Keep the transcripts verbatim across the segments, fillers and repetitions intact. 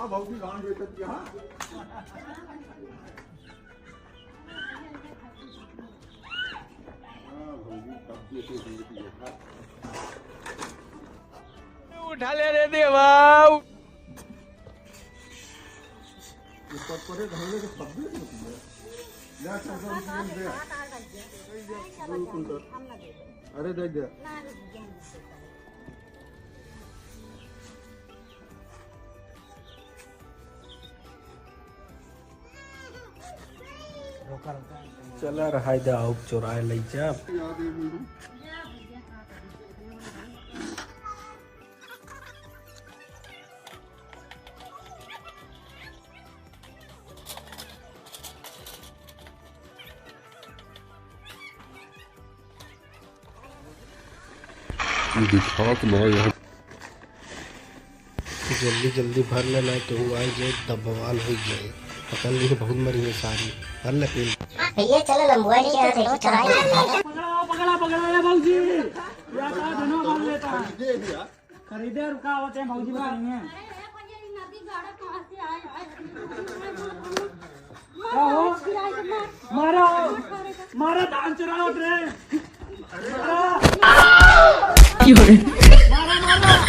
भौजी धान बेचत के, हाँ। हाँ, भौजी, तब भी ऐसे जिंदगी है। उठा ले रे देवा। ये पटपरे धरले के तब भी ऐसे होती है। ले, चल, चल, चल, दे। अरे, दे, दे। चला रहा है, जाओ चोराए लई जा। ये दिखात ना यार। जल्दी जल्दी भर ले, ना केहू आई जाए, तब बवाल हो जाए। पकड़ लिए बहुत मरी है सारी। भर ले पेल। भैया चलो लंबुआ लेके आते हैं, चलो। पकड़ा, पकड़ा, पकड़ा, ए भौजी। या का धनो भर लेता है। खरीदे रुका होते हैं भौजी, बताएंगे। अरे, ए भैया, ये नदी गाड़ा कहाँ से आए? आए, आए, आए, आए, आए। का हो? मारा, मारा, धान चुरावत रे। मारा। मारा, मारा, मारा।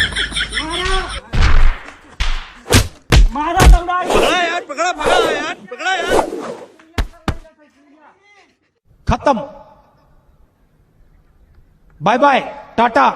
मारा, दौड़ा। पकड़ा यार, पकड़ा, पकड़ा यार, पकड़ा यार। खत्म। Bye bye, Tata.